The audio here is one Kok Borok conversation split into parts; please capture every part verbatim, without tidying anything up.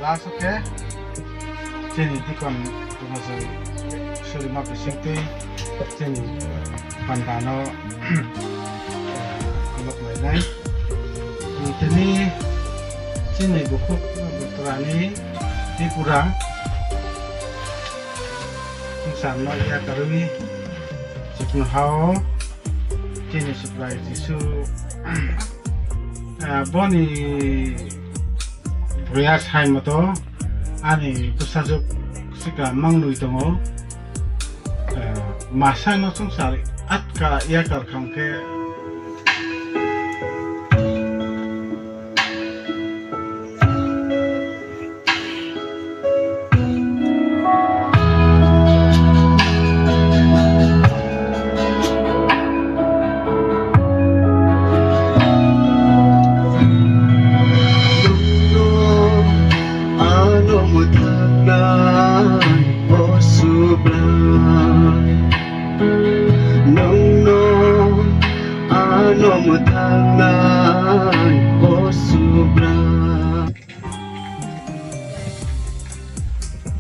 Aswk khe chini dikon tongmajwng surima bisingtwi chini pandano kolok lainai. Tini chini bukhuk Tripurani Tripura swngcharno yakarwi chuknohao chini Subrai Jisu, ah, boni Buya sai moto ani bwsajwk swkang mangnwi tongo. Eh, masa no swngchar atka yakar kham khe. Ano mwthangna o Subrai, nwngno ano mwthangna o Subrai.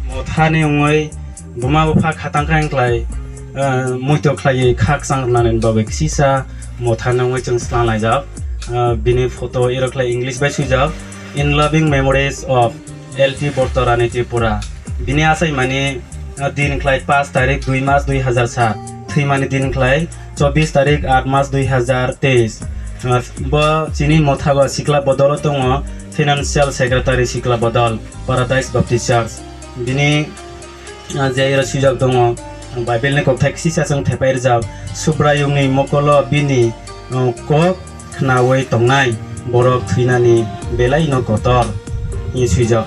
Mothani wngwi buma bupha khatang khe wngklai, ah, muito khlaiwi khakchang rwnani bagwi kisisa mothani wngwi chwng slang laijak. Ah, bini photo iro khlai English bai swijak, "In loving memories of L T Bortorani Tripura." Bini achaimani, ah, din khlai paanch tarik dui mas dui hazar sat, thwimani din khlai chobbish tarik aat mas dui hazar teis. Ah, bo chini mothago sikla bodolo tongo, Financial Secretary sikla bodol, Paradise Baptist Church. Bini, ah, je iro swijak tongo, Bible ni kokthai kisa chwng thepai rwjak, "Subraiyungni mokolo bini, ah, kok khnaui tongnai borok thwinani belai no kotor," hinwi swijak.